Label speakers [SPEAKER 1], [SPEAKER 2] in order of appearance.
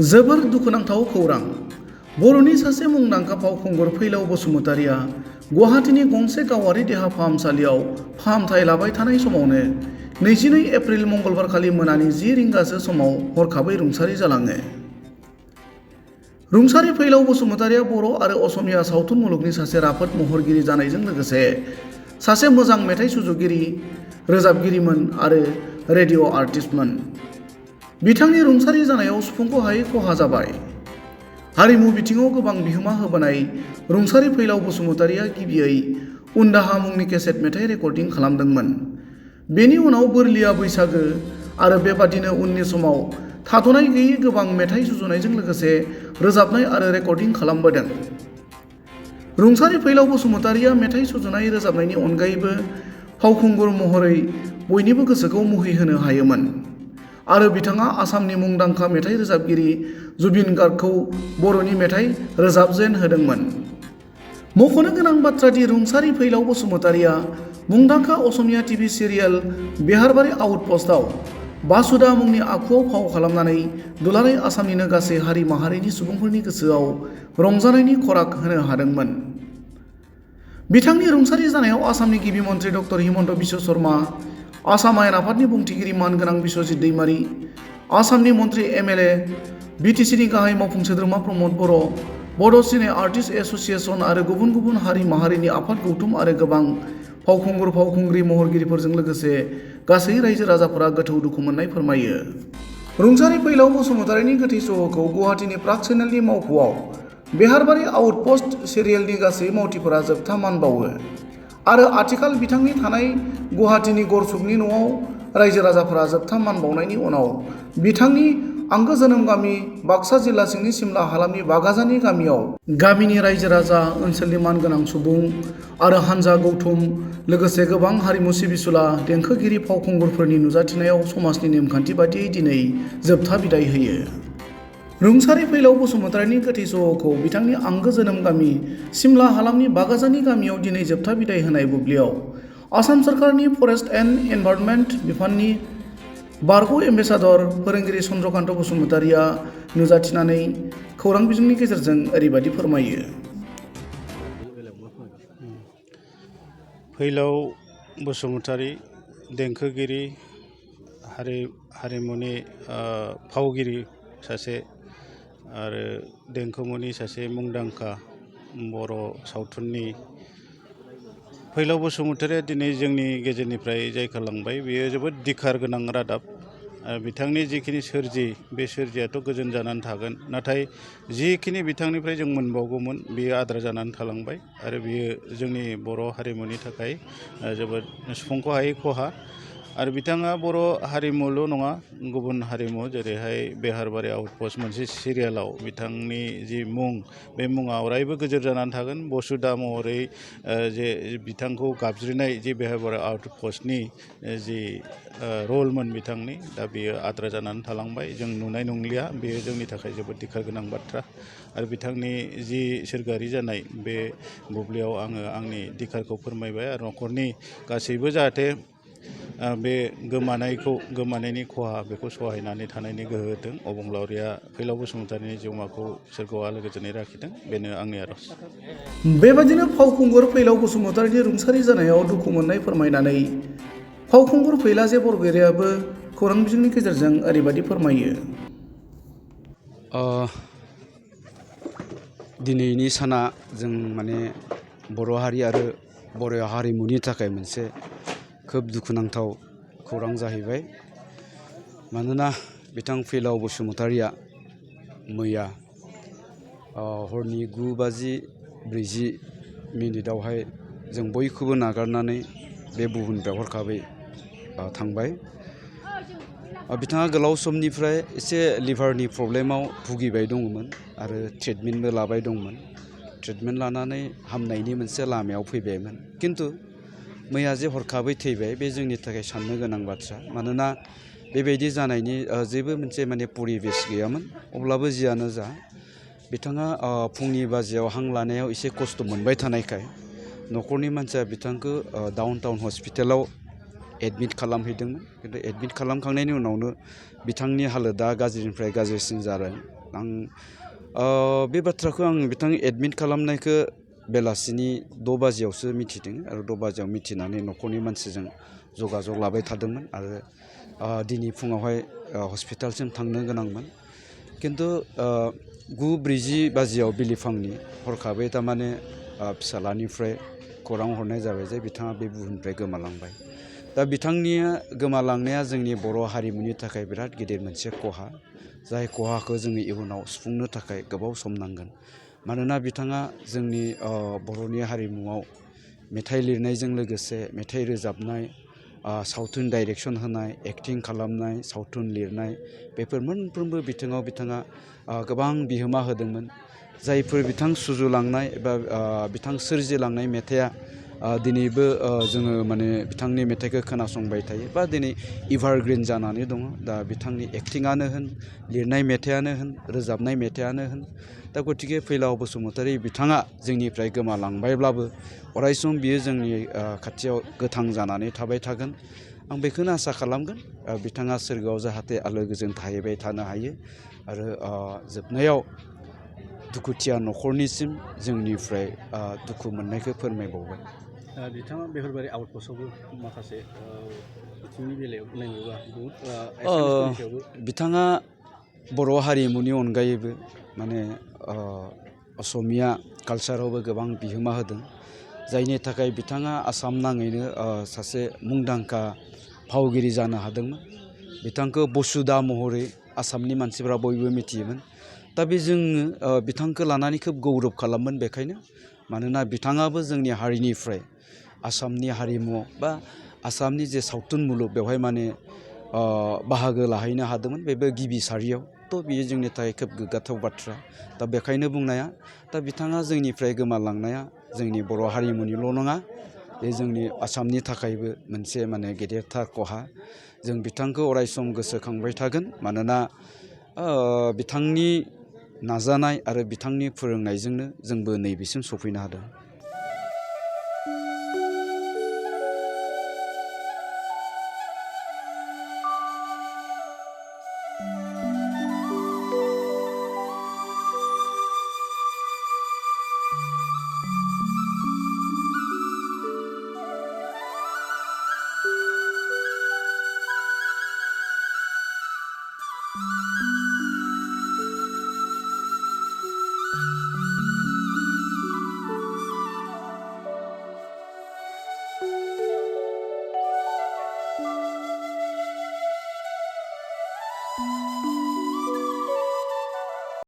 [SPEAKER 1] जोबोर दुखुनांथाव खौरां। बर'नि सासे मुंदांखा फावखुंगुर फैलाव बसुमतारिया गुवाहाटीनि गंसे गावारि देहा फाहामसालियाव फाहामथाय लाबाय थानाय समावनो 22 एप्रिल मंगलबारखालि मोनानि 10 रिंगासो समाव हरखाबै रुंसारि जालाङो। रुंसारि फैलाव बसुमतारिया बर' आरो असमिया सावथुन मुलुगनि सासे राफोद महरगिरि जानायजों लोगोसे सासे मोजां मेथाइ सुजुगिरि, रोजाबगिरिमोन आरो रेडिअ' आर्टिस्टमोन। बिथांनि रुंसारि जानायाव सुफुंख'हायै खहा जाबाय। हारिमु बिथिङाव गोबां बिहोमा होबोनाय रुंसारि फैलाव बसुमतारिया गिबियै उनदाहा मुंनि केसेट मेथाइ रेकर्डिं खालामदोंमोन। बेनि उनाव बोरलिया बैसागो आरो बेबादिनो उननि समाव थाद'नाय गैयै गोबां मेथाइ सुजुनायजों लोगोसे रोजाबनाय आरो रेकर्डिं खालामबोदों। रुंसारि फैलाव बसुमतारिया मेथाइ सुजुनाय रोजाबनायनि अनगायैबो फावखुंगुर महरै बयनिबो गोसोखौ मुहि होनो हायोमोन आरो बिथाङा आसामनि मुंदांखा मेथाइ रोजाबगिरि जुबिन गार्गखौ बर'नि मेथाइ रोजाबजेन होदोंमोन। मख'नो गोनां बाथ्रा दि रुंसारि फैलाव बसुमतारिया मुंदांखा असमिया टिभि सिरियेल बेहारबारि आउटपस्टआव बासुदा मुंनि आखुआव फाव खालामनानै दुलाराय आसामनिनो गासै हारि माहारिनि सुबुंफोरनि गोसोआव रंजानायनि खराग होनो हादोंमोन। बिथांनि रुंसारि जानायाव आसामनि गिबि मन्त्रि डक्टर हिमन्त बिश्व शर्मा, आसाम आयेन आफादनि बुंथिगिरि मानगोनां बिश्वजित दैमारी, आसामनि मन्त्रि एमएलए, बिटिसिनि गाहाय मावफुं सोद्रोमा प्रमद बर', बड' सिने आर्टिस्ट एस'सिएशन आरो गुबुन गुबुन हारि माहारिनि आफाद गौथुम आरो गोबां फावखुंगुर फावखुंग्रि महरगिरिफोरजों लोगोसे गासै रायजो राजाफोरा गोथौ दुखु मोननाय फोरमायो। रुंसारि फैलाव बसुमतारिनि गोथै सह'खौ गुवाहाटीनि प्राग चेनेलनि मावख'आव बेहारबारि आउटपस्ट सिरियेलनि गासै मावथिफोरा जोबथा मान बावो आरो आथिखाल बिथांनि थानाय गुवाहाटीनि गरसुकनि न'आव रायजो राजाफोरा जोबथा मान बावनायनि उनाव बिथांनि आंगो जोनोम गामि बाक्सा जिल्ला सिंनि सिमला हालामनि बागाजानि गामियाव गामिनि रायजो राजा, ओनसोलनि मानगोनां सुबुं आरो हानजा गौथुम लोगोसे गोबां हारिमु सिबिसुला देंखोगिरि फावखुंगुरफोरनि नुजाथिनायाव समाजनि नेमखान्थि बादियै दिनै जोबथा बिदाय होयो। रुंसारि फैलाव बसुमतारिनि गोथै सह'खौ बिथांनि आंगो जोनोम गामि सिमला हालामनि बागाजानि गामियाव दिनै जोबथा बिदाय होनाय बुब्लियाव आसाम सोरखारनि फरेस्ट एन्ड एनभाइरनमेन्ट बिफाननि बारग' एम्बेसाडर फोरोंगिरि चन्द्रकान्त बसुमतारिया नुजाथिनानै खौरां बिजोंनि गेजेरजों ओरैबायदि फोरमायो।
[SPEAKER 2] फैलाव बसुमतारि देंखोगिरि, हारिमुनि फावगिरि सासे आरो देंखोमुनि सासे मुंदांखा बर' सावथुननि फैलाव बसुमतारिया दिनै जोंनि गेजेरनिफ्राय जायखारलांबाय। बेयो जोबोद दिखार गोनां रादाब। बिथांनि जिखिनि सोरजि, बे सोरजियाथ' गोजोन जानानै थागोन, नाथाय जिखिनि बिथांनिफ्राय जों मोनबावगौमोन बेयो आद्रा जानानै थालांबाय आरो बेयो जोंनि बर' हारिमुनि थाखाय जोबोद सुफुंख'हायै खहा। आरो बिथाङा बर' हारिमुल' नङा, गुबुन हारिमु जेरैहाय बेहारबारि आउटपस्ट मोनसे सिरियालाव बिथांनि जि मुं, बे मुङा अरायबो गोजोर जानानै थागोन। बसुदा महरै जे बिथांखौ गाबज्रिनाय जि बेहारबारि आउटपस्टनि जि रलमोन बिथांनि, दा बेयो आद्रा जानानै थालांबाय, जों नुनाय नंलिया। बेयो जोंनि थाखाय जोबोद दिखार गोनां बाथ्रा आरो बिथांनि जि सोरगोआरि जानाय बे बुब्लियाव आङो आंनि दिखारखौ फोरमायबाय आरो न'खरनि गासैबो जाहाथे बे गोमानायनि खहा बेखौ सहायनानै थानायनि गोहो होदों। अबंलावरिया फैलाव बसुमतारिनि जिउमाखौ सोरगोआव आलो गोजोनै लाखिथों, बेनो आंनि आर'ज।
[SPEAKER 1] बेबादिनो फावखुंगुर फैलाव बसुमतारिनि रुंसारि जानायाव दुखु मोननाय फोरमायनानै फावखुंगुर फैलाजे बरगयारियाबो खौरां बिजोंनि गेजेरजों ओरैबायदि फोरमायो।
[SPEAKER 3] दिनैनि साना जों बर' हारि आरो बर' हारिमुनि थाखाय मोनसे खोब दुखुनांथाव खौरां जाहैबाय। मानोना बिथां फैलाव बसुमतारिया मैया हरनि 9:40 जों बयखौबो नागारनानै बे बुहुमनिफ्राय हरखाबै थांबाय। बिथाङा गोलाव समनिफ्राय एसे लिभारनि प्रब्लेमाव भुगिबाय दङमोन आरो ट्रिटमेन्टबो लाबाय दंमोन। ट्रिटमेन्ट लानानै हामनायनि मोनसे लामायाव फैबायमोन, खिन्थु मैया जे हरखाबै थैबाय, बे जोंनि थाखाय साननो गोनां बाथ्रा। मानोना बेबायदि जानायनि जेबो मोनसे परिबेस गैयामोन। अब्लाबो जियानो जा, बिथाङा फुंनि बाजियाव हां लानायाव एसे खस्थ' मोनबाय थानायखाय न'खरनि मानसिया बिथांखौ डाउन टाउन हस्पिटालाव एडमिट खालामहैदोंमोन। खिन्थु एडमिट खालामखांनायनि उनावनो बिथांनि हालोदा गाज्रिनिफ्राय गाज्रिसिन जादों आं बे बाथ्राखौ आं बिथां एडमिट खालामनायखौ बेलासिनि 6 बाजियावसो मिथिदों आरो 6 बाजियाव मिथिनानै न'खरनि मानसिजों जगाजग लाबाय थादोंमोन आरो दिनै फुङावहाय हस्पिटालसिम थांनो गोनांमोन खिन्थु 9:40 बाजियाव बिलिफांनि हरखाबै थारमाने फिसालानिफ्राय खौरां हरनाय जाबाय जे बिथाङा बे बुहुमनिफ्राय गोमालांबाय। दा बिथांनिया गोमालांनाया जोंनि बर' हारिमुनि थाखाय बिराद गिदिर मोनसे खहा, जाय खहाखौ जोङो इयुनाव सुफुंनो थाखाय गोबाव सम नांगोन। मानोना बिथाङा जोंनि बर'नि हारिमुआव मेथाइ लिरनायजों लोगोसे मेथाइ रोजाबनाय, सावथुन डाइरेक्सन होनाय, एक्टिं खालामनाय, सावथुन लिरनाय बेफोर मोनफ्रोमबो बिथिङाव बिथाङा गोबां बिहोमा होदोंमोन। जायफोर बिथां सुजुलांनाय एबा बिथां सोरजिलांनाय मेथाइआ दिनैबो जोङो माने बिथांनि मेथाइखौ खोनासंबाय थायो बा दिनै एभारग्रिन जानानै दङ। दा बिथांनि एक्टिङानो होन, लिरनाय मेथाइयानो होन, रोजाबनाय मेथाइयानो होन। दा गतिके फैलाव बसुमतारी बिथाङा जोंनिफ्राय गोमालांबायब्लाबो अरायसम बियो जोंनि खाथियाव गोथां जानानै थाबाय थागोन। आं बेखौनो आसा खालामगोन बिथाङा सोरगोआव जाहाथे आलो गोजोन थाहैबाय थानो हायो आरो जोबनायाव दुखुथिया न'खरनिसिम जोंनिफ्राय दुखु मोननायखौ फोरमायबावबाय।
[SPEAKER 4] बिथाङा बेफोरबायदि आउटपस्टआवबो माखासे बिथिंनि बेलायाव नायोबा बुहुत
[SPEAKER 3] बिथाङा बर' हारिमुनि अनगायैबो माने असमिया कालचारावबो गोबां बिहोमा होदों, जायनि थाखाय बिथाङा आसाम नाङैनो सासे मुंदांखा फावगिरि जानो हादोंमोन। बिथांखौ बसुदा महरै आसामनि मानसिफ्रा बयबो मिथियोमोन। दा बे जोङो बिथांखौ लानानै खोब गौरब खालामोन बेखायनो, मानोना बिथाङाबो जोंनि हारिनिफ्राय आसामनि हारिमुआव बा आसामनि जे सावथुन मुलुग बेवहाय माने बाहागो लाहैनो हादोंमोन, बेबो गिबि सारियाव। थ' बियो जोंनि थाखाय खोब गोग्गाथाव बाथ्रा। दा बेखायनो बुंनाया, दा बिथाङा जोंनिफ्राय गोमालांनाया जोंनि बर' हारिमुनिल' नङा, बे जोंनि आसामनि थाखायबो मोनसे माने गेदेरथार खहा। जों बिथांखौ अरायसम गोसोखांबाय थागोन, मानोना बिथांनि नाजानाय आरो बिथांनि फोरोंनायजोंनो जोंबो नैबेसिम सफैनो हादों।